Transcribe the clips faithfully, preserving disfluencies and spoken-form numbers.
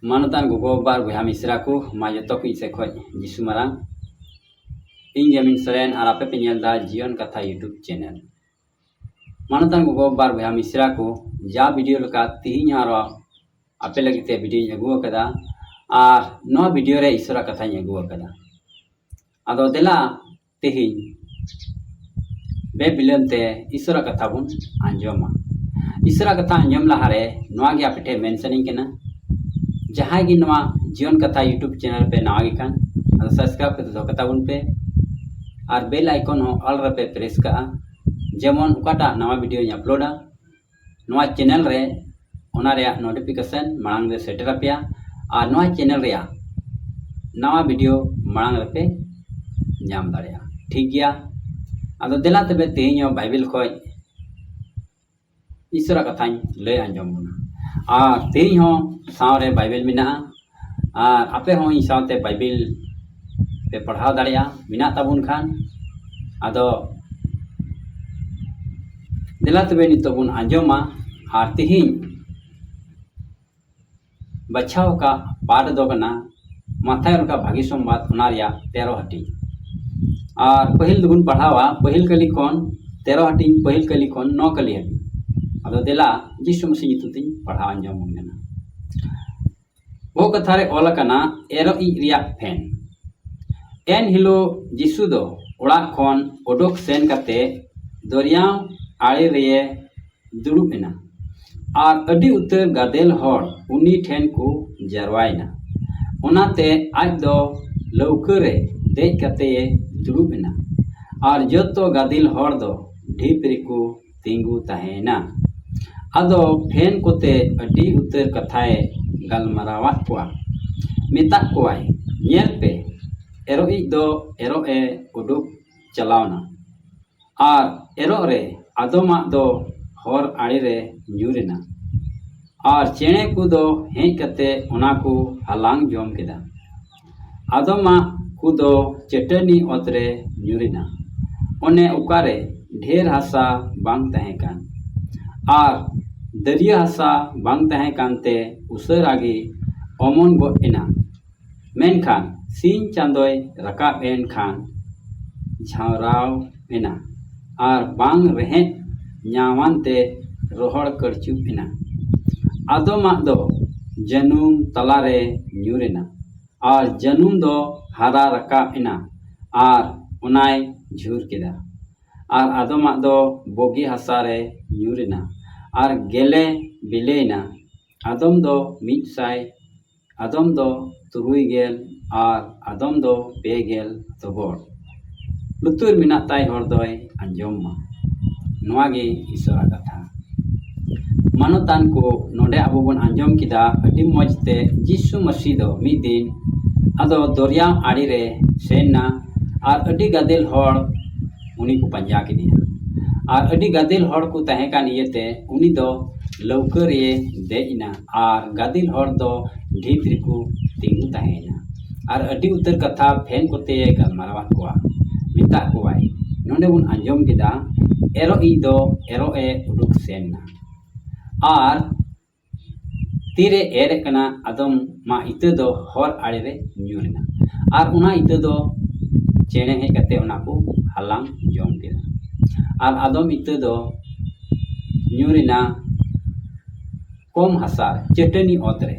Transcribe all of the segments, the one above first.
ᱢᱟᱱᱚᱛᱟᱱ ᱜᱚᱜᱚ ᱵᱟᱵᱟ ᱟᱨ ᱵᱚᱭᱦᱟ ᱢᱤᱥᱨᱟ ᱠᱚ, ᱢᱟ ᱡᱚᱛᱚ ᱠᱚ ᱤᱧ ᱥᱮᱫ ᱠᱷᱚᱱ ᱡᱤᱥᱩ ᱢᱟᱨᱟᱝ᱾ ᱤᱧ ᱜᱮ ᱢᱤᱱ ᱥᱚᱨᱮᱱ ᱟᱨ ᱟᱯᱮ ᱯᱮ ᱧᱮᱞ ᱮᱫᱟ ᱡᱤᱭᱚᱱ ᱠᱟᱛᱷᱟ YouTube channel᱾ ᱢᱟᱱᱚᱛᱟᱱ ᱜᱚᱜᱚ ᱵᱟᱵᱟ ᱟᱨ ᱵᱚᱭᱦᱟ ᱢᱤᱥᱨᱟ ᱠᱚ, ᱡᱟ video ᱞᱮᱠᱟ ᱛᱤᱦᱤᱧ ᱦᱚᱸ ᱟᱨᱚ ᱟᱯᱮ ᱞᱟᱹᱜᱤᱫ ᱛᱮ videoᱧ ᱟᱹᱜᱩ ᱟᱠᱟᱫᱟ᱾ ᱟᱨ ᱱᱚᱣᱟ video ᱨᱮ ᱤᱥᱚᱨᱟᱜ ᱠᱟᱛᱷᱟᱧ ᱟᱹᱜᱩ ᱟᱠᱟᱫᱟ᱾ ᱟᱫᱚ ᱫᱮᱞᱟ ᱛᱮᱦᱮᱧ ᱵᱮᱵᱤᱞᱚᱢ ᱛᱮ ᱤᱥᱚᱨᱟᱜ ᱠᱟᱛᱷᱟ ᱵᱚᱱ ᱟᱸᱡᱚᱢᱟ᱾ ᱤᱥᱚᱨᱟᱜ ᱠᱟᱛᱷᱟ ᱟᱸᱡᱚᱢ ᱞᱟᱦᱟᱨᱮ ᱱᱚᱣᱟ ᱜᱮ ᱟᱯᱮ ᱴᱷᱮᱱ ᱢᱮᱱ ᱥᱟᱱᱟᱧ ᱠᱟᱱᱟ, ᱡᱟᱦᱟᱸᱭ ᱜᱮ ᱱᱚᱣᱟ ᱡᱤᱭᱚᱱ ᱠᱟᱛᱷᱟ YouTube channel ᱯᱮ ᱱᱟᱣᱟ ᱜᱮ ᱠᱷᱟᱱ, ᱟᱫᱚ subscribe ᱠᱟᱛᱮ ᱫᱚᱦᱚ ᱠᱟᱛᱟ ᱵᱚᱱ ᱯᱮ ᱟᱨ bell icon ᱦᱚᱸ all ᱨᱮᱯᱮ press ᱠᱟᱜᱼᱟ, ᱡᱮᱢᱚᱱ ᱚᱠᱟᱴᱟᱜ ᱱᱟᱣᱟ videoᱧ uploadᱟ ᱱᱚᱣᱟ channel ᱨᱮ, ᱚᱱᱟ ᱨᱮᱭᱟᱜ notification ᱢᱟᱲᱟᱝ ᱨᱮ ᱥᱮᱴᱮᱨ ᱟᱯᱮᱭᱟ ᱟᱨ ᱱᱚᱣᱟ channel ᱨᱮᱭᱟᱜ ᱱᱟᱣᱟ video ᱢᱟᱲᱟᱝ ᱨᱮᱯᱮ ᱧᱟᱢ ᱫᱟᱲᱮᱭᱟᱜᱼᱟ᱾ ᱴᱷᱤᱠ ᱜᱮᱭᱟ, ᱟᱫᱚ ᱫᱮᱞᱟ ᱛᱚᱵᱮ ᱛᱮᱦᱮᱧ ᱦᱚᱸ ᱵᱟᱭᱵᱮᱞ ᱠᱷᱚᱱ ᱤᱥᱚᱨᱟᱜ ᱠᱟᱛᱷᱟᱧ ᱞᱟᱹᱭ ᱟᱸᱡᱚᱢ ᱵᱚᱱᱟ᱾ ᱟᱨ ᱛᱮᱦᱮᱧ ᱦᱚᱸ ᱥᱟᱶᱨᱮ ᱵᱟᱭᱵᱮᱞ ᱢᱮᱱᱟᱜᱼᱟ, ᱟᱨ ᱟᱯᱮ ᱦᱚᱸ ᱤᱧ ᱥᱟᱶᱛᱮ ᱵᱟᱭᱵᱮᱞ ᱯᱮ ᱯᱟᱲᱦᱟᱣ ᱫᱟᱲᱮᱭᱟᱜᱼᱟ, ᱢᱮᱱᱟᱜ ᱛᱟᱵᱚᱱ ᱠᱷᱟᱱ᱾ ᱟᱫᱚ ᱫᱮᱞᱟ ᱛᱚᱵᱮ ᱱᱤᱛᱚᱜ ᱵᱚᱱ ᱟᱸᱡᱚᱢᱟ᱾ ᱟᱨ ᱛᱮᱦᱮᱧ ᱵᱟᱪᱷᱟᱣ ᱟᱠᱟᱫ ᱯᱟᱴ ᱫᱚ ᱠᱟᱱᱟ ᱢᱟᱛᱷᱟᱭ ᱚᱞ ᱟᱠᱟᱫ ᱵᱷᱟᱹᱜᱤ ᱥᱚᱢᱵᱟᱫ, ᱚᱱᱟ ᱨᱮᱭᱟᱜ ᱛᱮᱨᱚ ᱦᱟᱹᱴᱤᱧ᱾ ᱟᱨ ᱯᱟᱹᱦᱤᱞ ᱫᱚᱵᱚᱱ ᱯᱟᱲᱦᱟᱣᱟ ᱯᱟᱹᱦᱤᱞ ᱠᱟᱹᱞᱤ ᱠᱷᱚᱱ, ᱛᱮᱨᱚ ᱦᱟᱹᱴᱤᱧ ᱯᱟᱹᱦᱤᱞ ᱠᱟᱹᱞᱤ ᱠᱷᱚᱱ ᱱᱚ ᱠᱟᱹᱞᱤ ᱦᱟᱹᱵᱤᱡ᱾ ᱟᱫᱚ ᱫᱮᱞᱟ ᱡᱤᱥᱩ ᱢᱟᱹᱥᱤ ᱧᱩᱛᱩᱢ ᱛᱤᱧ ᱯᱟᱲᱦᱟᱣ ᱟᱸᱡᱚᱢ ᱵᱚᱱ ᱠᱟᱱᱟ᱾ ᱵᱚᱦᱚᱜ ᱠᱟᱛᱷᱟ ᱨᱮ ᱚᱞ ᱟᱠᱟᱱᱟ ᱮᱨᱚᱜ ᱤᱡ ᱨᱮᱭᱟᱜ ᱯᱷᱮᱱ᱾ ᱮᱱ ᱦᱤᱞᱳᱜ ᱡᱤᱥᱩ ᱫᱚ ᱚᱲᱟᱜ ᱠᱷᱚᱱ ᱚᱰᱚᱠ ᱥᱮᱱ ᱠᱟᱛᱮ ᱫᱚᱨᱭᱟ ᱟᱲᱮ ᱨᱮ ᱫᱩᱲᱩᱵ ᱮᱱᱟ᱾ ᱟᱨ ᱟᱹᱰᱤ ᱩᱛᱟᱹᱨ ᱜᱟᱫᱮᱞ ᱦᱚᱲ ᱩᱱᱤ ᱴᱷᱮᱱ ᱠᱚ ᱡᱟᱨᱣᱟᱭᱮᱱᱟ᱾ ᱚᱱᱟᱛᱮ ᱟᱡ ᱫᱚ ᱞᱟᱹᱣᱠᱟᱹ ᱨᱮ ᱫᱮᱡ ᱠᱟᱛᱮ ᱮ ᱫᱩᱲᱩᱵ ᱮᱱᱟ᱾ ᱟᱨ ᱡᱚᱛᱚ ᱜᱟᱫᱮᱞ ᱦᱚᱲ ᱫᱚ ᱰᱷᱤᱯ ᱨᱮᱠᱚ ᱛᱤᱸᱜᱩ ᱛᱟᱦᱮᱸᱭᱮᱱᱟ᱾ ᱟᱫᱚ ᱯᱷᱮᱱ ᱠᱚᱛᱮ ᱟᱹᱰᱤ ᱩᱛᱟᱹᱨ ᱠᱟᱛᱷᱟᱭ ᱜᱟᱞᱢᱟᱨᱟᱣᱟᱫ ᱠᱚᱣᱟ᱾ ᱢᱮᱛᱟᱜ ᱠᱚᱣᱟᱭ, ᱧᱮᱞ ᱯᱮ, ᱮᱨᱚᱜ ᱤᱡ ᱫᱚ ᱮᱨᱚᱜ ᱮ ᱩᱰᱩᱠ ᱪᱟᱞᱟᱣᱱᱟ᱾ ᱟᱨ ᱮᱨᱚᱜ ᱨᱮ ᱟᱫᱚᱢᱟᱜ ᱫᱚ ᱦᱚᱨ ᱟᱲᱮ ᱨᱮ ᱧᱩᱨ ᱮᱱᱟ᱾ ᱟᱨ ᱪᱮᱬᱮ ᱠᱚᱫᱚ ᱦᱮᱡ ᱠᱟᱛᱮ ᱚᱱᱟ ᱠᱚ ᱦᱟᱞᱟᱝ ᱡᱚᱢ ᱠᱮᱫᱟ᱾ ᱟᱫᱚᱢᱟᱜ ᱠᱚᱫᱚ ᱪᱟᱹᱴᱟᱹᱱᱤ ᱚᱛ ᱨᱮ ᱧᱩᱨ ᱮᱱᱟ, ᱚᱱᱮ ᱚᱠᱟᱨᱮ ᱰᱷᱮᱨ ᱦᱟᱥᱟ ᱵᱟᱝ ᱛᱟᱦᱮᱸ ᱠᱟᱱ᱾ ᱟᱨ ᱫᱟᱹᱨᱭᱟᱹ ᱦᱟᱥᱟ ᱵᱟᱝ ᱛᱟᱦᱮᱸ ᱠᱟᱱᱛᱮ ᱩᱥᱟᱹᱨᱟ ᱜᱮ ᱚᱢᱚᱱ ᱜᱚᱫ ᱮᱱᱟ᱾ ᱢᱮᱱᱠᱷᱟᱱ ᱥᱤᱧ ᱪᱟᱸᱫᱚᱭ ᱨᱟᱠᱟᱵ ᱮᱱ ᱠᱷᱟᱱ ᱡᱷᱟᱶᱨᱟᱣ ᱮᱱᱟ ᱟᱨ ᱵᱟᱝ ᱨᱮᱦᱮᱫ ᱧᱟᱢᱟᱱ ᱛᱮ ᱨᱚᱦᱚᱲ ᱠᱟᱹᱲᱪᱩᱵ ᱮᱱᱟ᱾ ᱟᱫᱚᱢᱟᱜ ᱫᱚ ᱡᱟᱹᱱᱩᱢ ᱛᱟᱞᱟᱨᱮ ᱧᱩᱨ ᱮᱱᱟ ᱟᱨ ᱡᱟᱹᱱᱩᱢ ᱫᱚ ᱦᱟᱨᱟ ᱨᱟᱠᱟᱵ ᱮᱱᱟ ᱟᱨ ᱚᱱᱟᱭ ᱡᱷᱩᱨ ᱠᱮᱫᱟ᱾ ᱟᱨ ᱟᱫᱚᱢᱟᱜ ᱫᱚ ᱵᱚᱜᱤ ᱦᱟᱥᱟ ᱨᱮ ᱧᱩᱨ ᱮᱱᱟ ᱟᱨ ᱜᱮᱞᱮ ᱵᱤᱞᱤᱭᱮᱱᱟ᱾ ᱟᱫᱚᱢ ᱫᱚ ᱢᱤᱫ ᱥᱟᱭ, ᱟᱫᱚᱢ ᱫᱚ ᱛᱩᱨᱩᱭ ᱜᱮᱞ ᱟᱨ ᱟᱫᱚᱢ ᱫᱚ ᱯᱮ ᱜᱮᱞ ᱫᱚᱵᱚᱲ᱾ ᱞᱩᱛᱩᱨ ᱢᱮᱱᱟᱜ ᱛᱟᱭ ᱦᱚᱲ ᱫᱚᱭ ᱟᱸᱡᱚᱢ ᱢᱟ᱾ ᱱᱚᱣᱟ ᱜᱮ ᱤᱥᱚᱨᱟᱜ ᱠᱟᱛᱷᱟ᱾ ᱢᱟᱱᱚᱛᱟᱱ ᱠᱚ, ᱱᱚᱰᱮ ᱟᱵᱚ ᱵᱚᱱ ᱟᱸᱡᱚᱢ ᱠᱮᱫᱟ ᱟᱹᱰᱤ ᱢᱚᱡᱽ ᱛᱮ, ᱡᱤᱥᱩ ᱢᱟᱹᱥᱤ ᱫᱚ ᱢᱤᱫ ᱫᱤᱱ ᱟᱫᱚ ᱫᱚᱨᱭᱟ ᱟᱲᱮ ᱨᱮ ᱥᱮᱱ ᱮᱱᱟ ᱟᱨ ᱟᱹᱰᱤ ᱜᱟᱫᱮᱞ ᱦᱚᱲ ᱩᱱᱤ ᱠᱚ ᱯᱟᱸᱡᱟ ᱠᱮᱫᱮᱭᱟ᱾ ᱟᱨ ᱟᱹᱰᱤ ᱜᱟᱫᱮᱞ ᱦᱚᱲ ᱠᱚ ᱛᱟᱦᱮᱸ ᱠᱟᱱ ᱤᱭᱟᱹᱛᱮ ᱩᱱᱤ ᱫᱚ ᱞᱟᱹᱣᱠᱟᱹ ᱨᱮᱭ ᱫᱮᱡ ᱮᱱᱟ ᱟᱨ ᱜᱟᱫᱮᱞ ᱦᱚᱲ ᱫᱚ ᱰᱷᱤᱯ ᱨᱮᱠᱚ ᱛᱤᱸᱜᱩ ᱛᱟᱦᱮᱸᱭᱮᱱᱟ᱾ ᱟᱨ ᱟᱹᱰᱤ ᱩᱛᱟᱹᱨ ᱠᱟᱛᱷᱟ ᱯᱷᱮᱱ ᱠᱚᱛᱮᱭ ᱜᱟᱞᱢᱟᱨᱟᱣᱟᱫ ᱠᱚᱣᱟ, ᱢᱮᱛᱟᱜ ᱠᱚᱣᱟᱭ᱾ ᱱᱚᱰᱮ ᱵᱚᱱ ᱟᱸᱡᱚᱢ ᱠᱮᱫᱟ, ᱮᱨᱚᱜ ᱤᱡ ᱫᱚ ᱮᱨᱚᱜ ᱮ ᱩᱰᱩᱠ ᱥᱮᱱ ᱮᱱᱟ᱾ ᱟᱨ ᱛᱤᱨᱮ ᱮᱨᱮᱫ ᱠᱟᱱᱟ, ᱟᱫᱚᱢ ᱢᱟ ᱤᱛᱟᱹ ᱫᱚ ᱦᱚᱨ ᱟᱲᱮ ᱨᱮ ᱧᱩᱨ ᱮᱱᱟ᱾ ᱟᱨ ᱚᱱᱟ ᱤᱛᱟᱹ ᱫᱚ ᱪᱮᱬᱮ ᱦᱮᱡ ᱠᱟᱛᱮ ᱚᱱᱟ ᱠᱚ ᱦᱟᱞᱟᱝ ᱡᱚᱢ ᱠᱮᱫᱟ᱾ ᱟᱨ ᱟᱫᱚᱢ ᱤᱛᱟᱹ ᱫᱚ ᱧᱩᱨ ᱮᱱᱟ ᱠᱚᱢ ᱦᱟᱥᱟ ᱨᱮ, ᱪᱟᱹᱴᱟᱹᱱᱤ ᱚᱛ ᱨᱮ᱾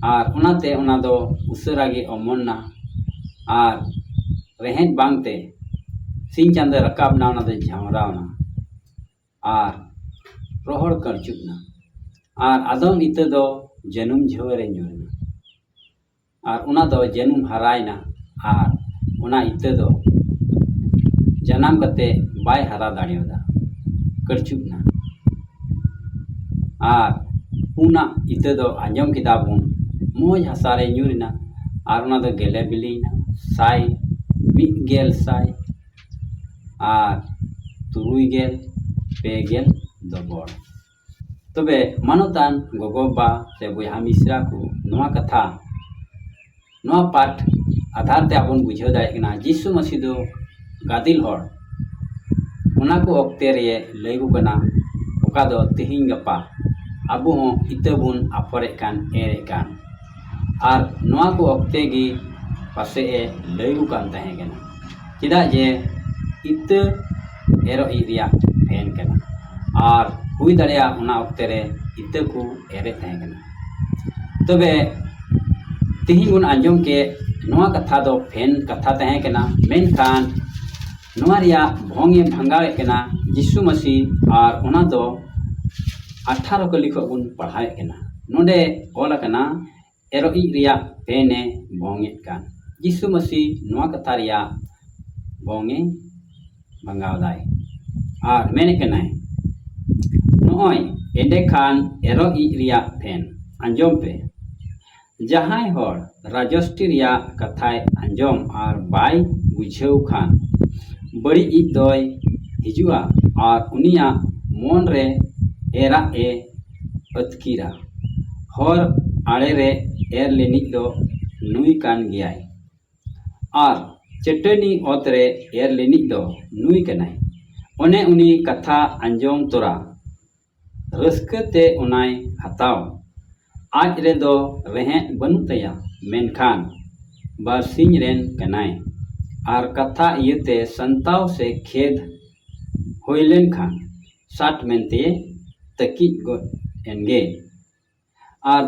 ᱟᱨ ᱚᱱᱟᱛᱮ ᱚᱱᱟ ᱫᱚ ᱩᱥᱟᱹᱨᱟ ᱜᱮ ᱚᱢᱚᱱ ᱮᱱᱟ᱾ ᱟᱨ ᱨᱮᱦᱮᱫ ᱵᱟᱝᱛᱮ ᱥᱤᱧ ᱪᱟᱸᱫᱚᱭ ᱨᱟᱠᱟᱵ ᱮᱱᱟ, ᱚᱱᱟ ᱫᱚ ᱡᱷᱟᱶᱨᱟᱣ ᱮᱱᱟ ᱟᱨ ᱨᱚᱦᱚᱲ ᱠᱟᱹᱲᱪᱩᱵ ᱮᱱᱟ᱾ ᱟᱨ ᱟᱫᱚᱢ ᱤᱛᱟᱹ ᱫᱚ ᱡᱟᱹᱱᱩᱢ ᱡᱷᱟᱹᱣᱟᱹ ᱨᱮ ᱧᱩᱨ ᱮᱱᱟ᱾ ᱟᱨ ᱚᱱᱟ ᱫᱚ ᱡᱟᱹᱱᱩᱢ ᱦᱟᱨᱟᱭᱮᱱᱟ ᱟᱨ ᱚᱱᱟ ᱤᱛᱟᱹ ᱫᱚ ᱡᱟᱱᱟᱢ ᱠᱟᱛᱮ ᱵᱟᱭ ᱦᱟᱨᱟ ᱫᱟᱲᱮᱭᱟᱫᱟ, ᱠᱟᱹᱲᱪᱩᱵ ᱮᱱᱟ᱾ ᱟᱨ ᱚᱱᱟ ᱤᱛᱟᱹ ᱫᱚ ᱟᱸᱡᱚᱢ ᱠᱮᱫᱟ ᱵᱚᱱ, ᱢᱚᱡᱽ ᱦᱟᱥᱟ ᱨᱮ ᱧᱩᱨ ᱮᱱᱟ ᱟᱨ ᱚᱱᱟ ᱫᱚ ᱜᱮᱞᱮ ᱵᱤᱞᱤᱭᱮᱱᱟ, ᱥᱟᱭ, ᱢᱤᱫ ᱜᱮᱞ ᱥᱟᱭ ᱟᱨ ᱛᱩᱨᱩᱭ ᱜᱮᱞ, ᱯᱮ ᱜᱮᱞ ᱫᱚᱵᱚᱲ᱾ ᱛᱚᱵᱮ ᱢᱟᱱᱚᱛᱟᱱ ᱜᱚᱜᱚ ᱵᱟᱵᱟ ᱥᱮ ᱵᱚᱭᱦᱟ ᱢᱤᱥᱨᱟ ᱠᱚ, ᱱᱚᱣᱟ ᱠᱟᱛᱷᱟ, ᱱᱚᱣᱟ ᱯᱟᱴ ᱟᱫᱷᱟᱨ ᱛᱮ ᱟᱵᱚᱱ ᱵᱩᱡᱷᱟᱹᱣ ᱫᱟᱲᱮᱭᱟᱜ ᱠᱟᱱᱟ, ᱡᱤᱥᱩ ᱢᱟᱹᱥᱤ ᱫᱚ ᱜᱟᱫᱮᱞ ᱦᱚᱲ, ᱚᱱᱟ ᱠᱚ ᱚᱠᱛᱮ ᱨᱮ ᱞᱟᱹᱭ ᱠᱚ ᱠᱟᱱᱟ, ᱚᱠᱟ ᱫᱚ ᱛᱮᱦᱮᱧ ᱜᱟᱯᱟ ᱟᱵᱚ ᱦᱚᱸ ᱤᱛᱟᱹ ᱵᱚᱱ ᱟᱯᱷᱚᱨᱮᱫ ᱠᱟᱱ, ᱮᱨᱮᱫ ᱠᱟᱱ᱾ ᱟᱨ ᱱᱚᱣᱟ ᱠᱚ ᱚᱠᱛᱮ ᱜᱮ ᱯᱟᱥᱮᱡ ᱮ ᱞᱟᱹᱭ ᱟᱠᱚ ᱠᱟᱱ ᱛᱟᱦᱮᱸ ᱠᱟᱱᱟ, ᱪᱮᱫᱟᱜ ᱡᱮ ᱤᱛᱟᱹ ᱮᱨᱚᱜ ᱤᱡ ᱨᱮᱭᱟᱜ ᱯᱷᱮᱱ ᱠᱟᱱᱟ᱾ ᱟᱨ ᱦᱩᱭ ᱫᱟᱲᱮᱭᱟᱜᱼᱟ ᱚᱱᱟ ᱚᱠᱛᱮ ᱨᱮ ᱤᱛᱟᱹ ᱠᱚ ᱮᱨᱮᱫ ᱛᱟᱦᱮᱸ ᱠᱟᱱᱟ᱾ ᱛᱚᱵᱮ ᱛᱮᱦᱮᱧ ᱵᱚᱱ ᱟᱸᱡᱚᱢ ᱠᱮᱫ ᱱᱚᱣᱟ ᱠᱟᱛᱷᱟ ᱫᱚ ᱯᱷᱮᱱ ᱠᱟᱛᱷᱟ ᱛᱟᱦᱮᱸ ᱠᱟᱱᱟ, ᱢᱮᱱᱠᱷᱟᱱ ᱱᱚᱣᱟ ᱨᱮᱭᱟᱜ ᱵᱷᱚᱝ ᱮ ᱵᱷᱟᱸᱜᱟᱣᱮᱫ ᱠᱟᱱᱟ ᱡᱤᱥᱩ ᱢᱟᱹᱥᱤ, ᱟᱨ ᱚᱱᱟ ᱫᱚ ᱟᱴᱷᱟᱨᱚ ᱠᱟᱹᱞᱤ ᱠᱷᱚᱱ ᱵᱚᱱ ᱯᱟᱲᱦᱟᱣᱮᱫ ᱠᱟᱱᱟ᱾ ᱱᱚᱰᱮ ᱚᱞ ᱟᱠᱟᱱᱟ, ᱮᱨᱚᱜ ᱤᱡ ᱨᱮᱭᱟᱜ ᱯᱷᱮᱱ ᱮ ᱵᱷᱚᱝ ᱮᱫ ᱠᱟᱱ᱾ ᱡᱤᱥᱩ ᱢᱟᱹᱥᱤ ᱱᱚᱣᱟ ᱠᱟᱛᱷᱟ ᱨᱮᱭᱟᱜ ᱵᱷᱚᱝ ᱮ ᱵᱷᱟᱸᱜᱟᱣ ᱫᱟᱭ ᱟᱨ ᱢᱮᱱᱮᱫ ᱠᱟᱱᱟᱭ, ᱱᱚᱜᱼᱚᱭ ᱮᱸᱰᱮᱠᱷᱟᱱ ᱮᱨᱚᱜ ᱤᱡ ᱨᱮᱭᱟᱜ ᱯᱷᱮᱱ, ᱟᱸᱡᱚᱢ ᱯᱮ, ᱡᱟᱦᱟᱸᱭ ᱦᱚᱲ ᱨᱟᱡᱚᱥᱴᱤ ᱨᱮᱭᱟᱜ ᱠᱟᱛᱷᱟᱭ ᱟᱸᱡᱚᱢ ᱟᱨ ᱵᱟᱭ ᱵᱩᱡᱷᱟᱹᱣ ᱠᱷᱟᱱ, ᱵᱟᱹᱲᱤᱡ ᱤᱡ ᱫᱚᱭ ᱦᱤᱡᱩᱜᱼᱟ ᱟᱨ ᱩᱱᱤᱭᱟᱜ ᱢᱚᱱ ᱨᱮ ᱮᱨᱟᱜ ᱮ ᱟᱹᱛᱠᱤᱨᱟ᱾ ᱦᱚᱨ ᱟᱲᱮ ᱨᱮ ᱮᱨ ᱞᱮᱱᱤᱡ ᱫᱚ ᱱᱩᱭ ᱠᱟᱱ ᱜᱮᱭᱟᱭ, ᱟᱨ ᱪᱟᱹᱴᱟᱹᱱᱤ ᱚᱛ ᱨᱮ ᱮᱨ ᱞᱮᱱᱤᱡ ᱫᱚ ᱱᱩᱭ ᱠᱟᱱᱟᱭ᱾ ᱚᱱᱮ ᱩᱱᱤ ᱠᱟᱛᱷᱟ ᱟᱸᱡᱚᱢ ᱛᱚᱨᱟ ᱨᱟᱹᱥᱠᱟᱹ ᱛᱮ ᱚᱱᱟᱭ ᱦᱟᱛᱟᱣ᱾ ᱟᱡ ᱨᱮᱫᱚ ᱨᱮᱦᱮᱫ ᱵᱟᱹᱱᱩᱜ ᱛᱟᱭᱟ, ᱢᱮᱱᱠᱷᱟᱱ ᱵᱟᱨᱥᱤᱧ ᱨᱮᱱ ᱠᱟᱱᱟᱭ᱾ ᱟᱨ ᱠᱟᱛᱷᱟ ᱤᱭᱟᱹᱛᱮ ᱥᱟᱱᱛᱟᱣ ᱥᱮ ᱠᱷᱮᱫ ᱦᱩᱭ ᱞᱮᱱᱠᱷᱟᱱ, ᱥᱟᱴ ᱢᱮᱱᱛᱮ ᱛᱟᱹᱠᱤᱡ ᱜᱚᱫ ᱮᱱᱜᱮ᱾ ᱟᱨ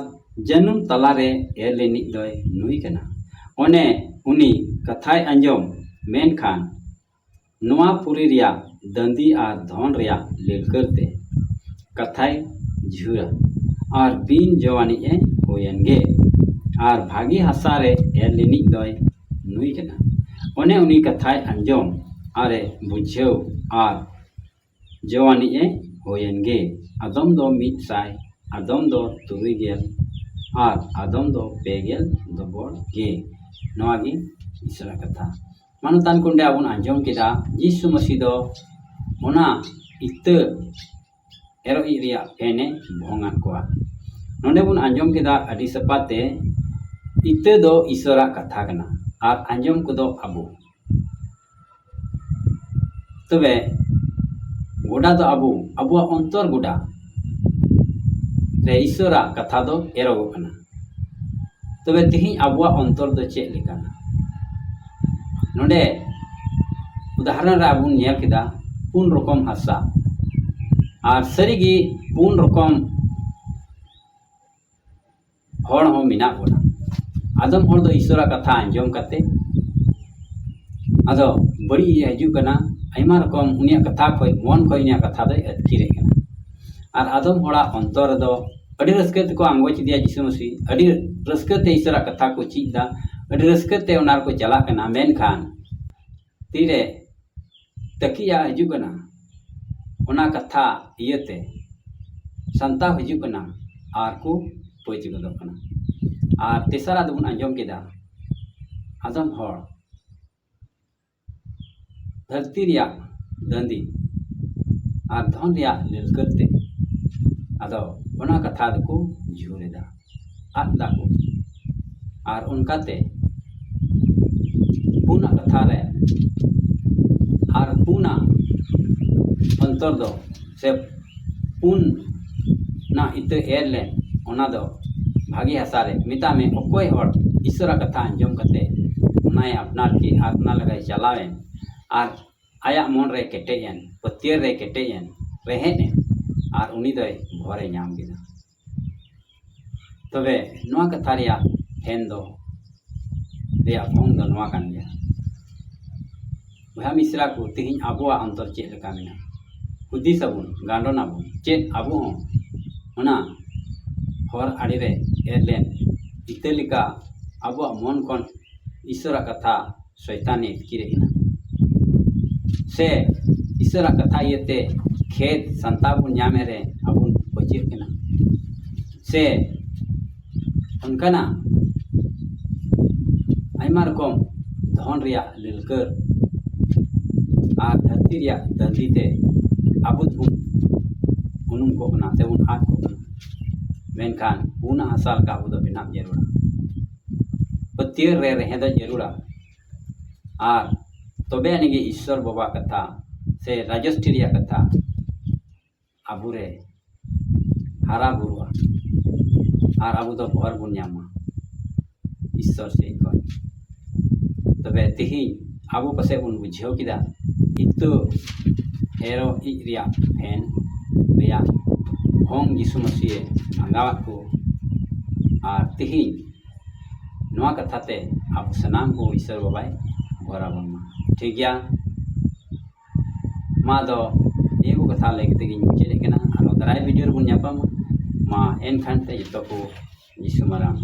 ᱡᱟᱹᱱᱩᱢ ᱛᱟᱞᱟᱨᱮ ᱮᱨ ᱞᱮᱱᱤᱡ ᱫᱚᱭ ᱱᱩᱭ ᱠᱟᱱᱟ᱾ ᱚᱱᱮ ᱩᱱᱤ ᱠᱟᱛᱷᱟᱭ ᱟᱸᱡᱚᱢ, ᱢᱮᱱᱠᱷᱟᱱ ᱱᱚᱣᱟ ᱯᱩᱨᱤ ᱨᱮᱭᱟᱜ ᱫᱟᱹᱱᱫᱤ ᱟᱨ ᱫᱷᱚᱱ ᱨᱮᱭᱟᱜ ᱞᱤᱞᱠᱟᱹᱨ ᱛᱮ ᱠᱟᱛᱷᱟᱭ ᱡᱷᱩᱨᱟ, ᱟᱨ ᱵᱤᱱ ᱡᱚ ᱟᱹᱱᱤᱡ ᱮ ᱦᱩᱭᱮᱱ ᱜᱮ᱾ ᱟᱨ ᱵᱷᱟᱹᱜᱤ ᱦᱟᱥᱟ ᱨᱮ ᱮᱨ ᱞᱮᱱᱤᱡ ᱫᱚᱭ ᱱᱩᱭ ᱠᱟᱱᱟ᱾ ᱚᱱᱮ ᱩᱱᱤ ᱠᱟᱛᱷᱟᱭ ᱟᱸᱡᱚᱢ ᱟᱨ ᱮ ᱵᱩᱡᱷᱟᱹᱣ ᱟᱨ ᱡᱚ ᱟᱹᱱᱤᱡ ᱮ ᱦᱩᱭᱮᱱ ᱜᱮ᱾ ᱟᱫᱚᱢ ᱫᱚ ᱢᱤᱫ ᱥᱟᱭ, ᱟᱫᱚᱢ ᱫᱚ ᱛᱩᱨᱩᱭ ᱜᱮᱞ, ᱟᱨ ᱟᱫᱚᱢ ᱫᱚ ᱯᱮ ᱜᱮᱞ ᱫᱚᱵᱚᱲ ᱜᱮ᱾ ᱱᱚᱣᱟ ᱜᱮ ᱤᱥᱚᱨᱟᱜ ᱠᱟᱛᱷᱟ᱾ ᱢᱟᱱᱚᱛᱟᱱ ᱠᱚ, ᱱᱚᱰᱮ ᱟᱵᱚᱱ ᱟᱸᱡᱚᱢ ᱠᱮᱫᱟ, ᱡᱤᱥᱩ ᱢᱟᱹᱥᱤ ᱫᱚ ᱚᱱᱟ ᱤᱛᱟᱹ ᱮᱨᱚᱜ ᱤᱡ ᱨᱮᱭᱟᱜ ᱯᱷᱮᱱ ᱮ ᱵᱷᱚᱝ ᱟᱫ ᱠᱚᱣᱟ᱾ ᱱᱚᱰᱮ ᱵᱚᱱ ᱟᱸᱡᱚᱢ ᱠᱮᱫᱟ ᱟᱹᱰᱤ ᱥᱟᱯᱷᱟ ᱛᱮ, ᱤᱛᱟᱹ ᱫᱚ ᱤᱥᱚᱨᱟᱜ ᱠᱟᱛᱷᱟ ᱠᱟᱱᱟ ᱟᱨ ᱟᱸᱡᱚᱢ ᱠᱚᱫᱚ ᱟᱵᱚ᱾ ᱛᱚᱵᱮ ᱜᱚᱰᱟ ᱫᱚ ᱟᱵᱚ, ᱟᱵᱚᱣᱟᱜ ᱚᱱᱛᱚᱨ ᱜᱚᱰᱟ᱾ ᱨᱮ ᱤᱥᱥᱚᱨᱟᱜ ᱠᱟᱛᱷᱟ ᱫᱚ ᱮᱨᱚᱜᱚᱜ ᱠᱟᱱᱟ᱾ ᱛᱚᱵᱮ ᱛᱮᱦᱮᱧ ᱟᱵᱚᱣᱟᱜ ᱚᱱᱛᱚᱨ ᱫᱚ ᱪᱮᱫ ᱞᱮᱠᱟᱱᱟ? ᱱᱚᱰᱮ ᱩᱫᱟᱦᱚᱨᱚᱱ ᱨᱮ ᱟᱵᱚ ᱵᱚᱱ ᱧᱮᱞ ᱠᱮᱫᱟ ᱯᱩᱱ ᱨᱚᱠᱚᱢ ᱦᱟᱥᱟ᱾ ᱟᱨ ᱥᱟᱹᱨᱤᱜᱮ ᱯᱩᱱ ᱨᱚᱠᱚᱢ ᱦᱚᱲ ᱦᱚᱸ ᱢᱮᱱᱟᱜ ᱵᱚᱱᱟ᱾ ᱟᱫᱚᱢ ᱦᱚᱲ ᱫᱚ ᱤᱥᱥᱚᱨᱟᱜ ᱠᱟᱛᱷᱟ ᱟᱸᱡᱚᱢ ᱠᱟᱛᱮ ᱟᱫᱚ ᱵᱟᱹᱲᱤᱡ ᱦᱤᱡᱩᱜ ᱠᱟᱱᱟ᱾ ᱟᱭᱢᱟ ᱨᱚᱠᱚᱢ ᱩᱱᱤᱭᱟᱜ ᱠᱟᱛᱷᱟ ᱠᱷᱚᱱ, ᱢᱚᱱ ᱠᱷᱚᱱ ᱩᱱᱤᱭᱟᱜ ᱠᱟᱛᱷᱟ ᱫᱚᱭ ᱟᱹᱛᱠᱤᱨᱮᱫ ᱠᱟᱱᱟ᱾ ᱟᱨ ᱟᱫᱚᱢ ᱦᱚᱲᱟᱜ ᱚᱱᱛᱚᱨ ᱨᱮᱫᱚ ᱟᱹᱰᱤ ᱨᱟᱹᱥᱠᱟᱹ ᱛᱮᱠᱚ ᱟᱸᱜᱚᱪ ᱤᱫᱤᱭᱟ ᱡᱤᱥᱩ ᱢᱟᱹᱥᱤ, ᱟᱹᱰᱤ ᱨᱟᱹᱥᱠᱟᱹ ᱛᱮ ᱤᱥᱥᱚᱨᱟᱜ ᱠᱟᱛᱷᱟ ᱠᱚ ᱪᱮᱫ ᱮᱫᱟ, ᱟᱹᱰᱤ ᱨᱟᱹᱥᱠᱟᱹ ᱛᱮ ᱚᱱᱟ ᱨᱮᱠᱚ ᱪᱟᱞᱟᱜ ᱠᱟᱱᱟ᱾ ᱢᱮᱱᱠᱷᱟᱱ ᱛᱤᱨᱮ ᱛᱟᱹᱠᱤᱡ ᱟᱜ ᱦᱤᱡᱩᱜ ᱠᱟᱱᱟ, ᱚᱱᱟ ᱠᱟᱛᱷᱟ ᱤᱭᱟᱹᱛᱮ ᱥᱟᱱᱛᱟᱣ ᱦᱤᱡᱩᱜ ᱠᱟᱱᱟ ᱟᱨ ᱠᱚ ᱯᱟᱹᱪ ᱜᱚᱫᱚᱜ ᱠᱟᱱᱟ᱾ ᱟᱨ ᱛᱮᱥᱟᱨᱟᱜ ᱫᱚᱵᱚᱱ ᱟᱸᱡᱚᱢ ᱠᱮᱫᱟ, ᱟᱫᱚᱢ ᱦᱚᱲ ᱫᱷᱟᱹᱨᱛᱤ ᱨᱮᱭᱟᱜ ᱫᱟᱹᱱᱫᱤ ᱟᱨ ᱫᱷᱚᱱ ᱨᱮᱭᱟᱜ ᱞᱤᱞᱠᱟᱹᱨ ᱛᱮ ᱟᱫᱚ ᱚᱱᱟ ᱠᱟᱛᱷᱟ ᱫᱚᱠᱚ ᱡᱷᱩᱨ ᱮᱫᱟ, ᱟᱫ ᱫᱟᱠᱚ᱾ ᱟᱨ ᱚᱱᱠᱟᱛᱮ ᱯᱩᱱᱟᱜ ᱠᱟᱛᱷᱟ ᱨᱮ ᱟᱨ ᱯᱩᱱᱟᱜ ᱚᱱᱛᱚᱨ ᱫᱚ ᱥᱮ ᱯᱩᱱ ᱱᱟᱜ ᱤᱛᱟᱹ ᱮᱨ ᱞᱮᱱ, ᱚᱱᱟ ᱫᱚ ᱵᱷᱟᱜᱮ ᱦᱟᱥᱟ ᱨᱮ᱾ ᱢᱮᱛᱟᱜ ᱢᱮ, ᱚᱠᱚᱭ ᱦᱚᱲ ᱤᱥᱥᱚᱨᱟᱜ ᱠᱟᱛᱷᱟ ᱟᱸᱡᱚᱢ ᱠᱟᱛᱮ ᱚᱱᱟᱭ ᱟᱯᱱᱟᱨ ᱠᱮᱫ ᱟᱨ ᱚᱱᱟ ᱞᱮᱠᱟᱭ ᱪᱟᱞᱟᱣᱮᱱ ᱟᱨ ᱟᱭᱟᱜ ᱢᱚᱱ ᱨᱮ ᱠᱮᱴᱮᱡ ᱮᱱ, ᱯᱟᱹᱛᱭᱟᱹᱣ ᱨᱮ ᱠᱮᱴᱮᱡ ᱮᱱ, ᱨᱮᱦᱮᱫ ᱮᱱ, ᱟᱨ ᱩᱱᱤ ᱫᱚᱭ ᱵᱷᱚᱨᱮ ᱧᱟᱢ ᱠᱮᱫᱟ᱾ ᱛᱚᱵᱮ ᱱᱚᱣᱟ ᱠᱟᱛᱷᱟ ᱨᱮᱭᱟᱜ ᱴᱷᱮᱱ ᱫᱚ, ᱨᱮᱭᱟᱜ ᱯᱷᱚᱝ ᱫᱚ ᱱᱚᱣᱟ ᱠᱟᱱ ᱜᱮᱭᱟ᱾ ᱵᱚᱭᱦᱟ ᱢᱤᱥᱨᱟ ᱠᱚ, ᱛᱮᱦᱮᱧ ᱟᱵᱚᱣᱟᱜ ᱚᱱᱛᱚᱨ ᱪᱮᱫ ᱞᱮᱠᱟ ᱢᱮᱱᱟᱜᱼᱟ? ᱦᱩᱫᱤᱥ ᱟᱵᱚᱱ, ᱜᱟᱱᱰᱚᱱ ᱟᱵᱚᱱ, ᱪᱮᱫ ᱟᱵᱚ ᱦᱚᱸ ᱚᱱᱟ ᱦᱚᱨ ᱟᱲᱮ ᱨᱮ ᱮᱨ ᱞᱮᱱ ᱤᱛᱟᱹ ᱞᱮᱠᱟ ᱟᱵᱚᱣᱟᱜ ᱢᱚᱱ ᱠᱷᱚᱱ ᱤᱥᱥᱚᱨᱟᱜ ᱠᱟᱛᱷᱟ ᱥᱚᱭᱛᱟᱱᱮ ᱟᱹᱛᱠᱤᱨᱮ ᱠᱟᱱᱟ? ᱥᱮ ᱤᱥᱥᱚᱨᱟᱜ ᱠᱟᱛᱷᱟ ᱤᱭᱟᱹᱛᱮ ᱠᱷᱮᱛ ᱥᱟᱱᱛᱟᱣ ᱵᱚᱱ ᱧᱟᱢᱮᱫ ᱨᱮ ᱟᱵᱚ ᱵᱚᱱ ᱯᱟᱹᱪᱟᱹᱜ ᱠᱟᱱᱟ? ᱥᱮ ᱚᱱᱠᱟᱱᱟᱜ ᱟᱭᱢᱟ ᱨᱚᱠᱚᱢ ᱫᱷᱚᱱ ᱨᱮᱭᱟᱜ ᱞᱤᱞᱠᱟᱹᱨ ᱟᱨ ᱫᱷᱟᱹᱨᱛᱤ ᱨᱮᱭᱟᱜ ᱫᱟᱹᱱᱫᱤ ᱛᱮ ᱟᱵᱚ ᱫᱚᱵᱚᱱ ᱩᱱᱩᱢ ᱠᱚᱜ ᱠᱟᱱᱟ ᱥᱮᱵᱚᱱ ᱟᱫ ᱠᱚᱜ ᱠᱟᱱᱟ᱾ ᱢᱮᱱᱠᱷᱟᱱ ᱯᱩᱱᱟᱜ ᱦᱟᱥᱟ ᱞᱮᱠᱟ ᱟᱵᱚ ᱫᱚ ᱵᱮᱱᱟᱣ ᱡᱟᱹᱨᱩᱲᱟ᱾ ᱯᱟᱹᱛᱭᱟᱹᱣ ᱨᱮ ᱨᱮᱦᱮᱫᱚᱜ ᱡᱟᱹᱨᱩᱲᱟ᱾ ᱟᱨ ᱛᱚᱵᱮ ᱟᱹᱱᱤᱡ ᱜᱮ ᱤᱥᱥᱚᱨ ᱵᱟᱵᱟ ᱠᱟᱛᱷᱟ ᱥᱮ ᱨᱟᱡᱚᱥᱴᱷᱤ ᱨᱮᱭᱟᱜ ᱠᱟᱛᱷᱟ ᱟᱵᱚᱨᱮ ᱦᱟᱨᱟ ᱵᱩᱨᱩᱜᱼᱟ ᱟᱨ ᱟᱵᱚ ᱫᱚ ᱵᱷᱚᱨ ᱵᱚᱱ ᱧᱟᱢᱟ ᱤᱥᱥᱚᱨ ᱥᱮᱫ ᱠᱷᱚᱱ᱾ ᱛᱚᱵᱮ ᱛᱤᱦᱤᱧ ᱟᱵᱚ ᱯᱟᱥᱮᱡ ᱵᱚᱱ ᱵᱩᱡᱷᱟᱹᱣ ᱠᱮᱫᱟ, ᱤᱛᱟᱹ ᱮᱨᱚᱜ ᱤᱡ ᱨᱮᱭᱟᱜ ᱯᱷᱮᱱ ᱨᱮᱭᱟᱜ ᱦᱚᱝ ᱡᱤᱥᱩ ᱢᱟᱹᱥᱤᱭᱮ ᱵᱷᱟᱸᱜᱟᱣᱟᱫ ᱠᱚ᱾ ᱟᱨ ᱛᱤᱦᱤᱧ ᱱᱚᱣᱟ ᱠᱟᱛᱷᱟ ᱛᱮ ᱟᱵᱚ ᱥᱟᱱᱟᱢ ᱠᱚ ᱤᱥᱥᱚᱨ ᱵᱟᱵᱟᱭ ᱵᱷᱚᱨ ᱟᱵᱚᱱ ᱢᱟ᱾ ᱴᱷᱤᱠ ᱜᱮᱭᱟ, ᱢᱟ ᱫᱚ ᱱᱤᱭᱟᱹ ᱠᱚ ᱠᱟᱛᱷᱟ ᱞᱟᱹᱭ ᱠᱟᱛᱮ ᱜᱤᱧ ᱢᱩᱪᱟᱹᱫᱮᱫ ᱠᱟᱱᱟ᱾ ᱟᱨᱦᱚᱸ ᱫᱟᱨᱟᱭ ᱵᱷᱤᱰᱤᱭᱳ ᱨᱮᱵᱚᱱ ᱧᱟᱯᱟᱢᱟ᱾ ᱢᱟ ᱮᱱᱠᱷᱟᱱ ᱛᱮ ᱡᱚᱛᱚ ᱠᱚ ᱡᱤᱥᱩ ᱢᱟᱨᱟᱝ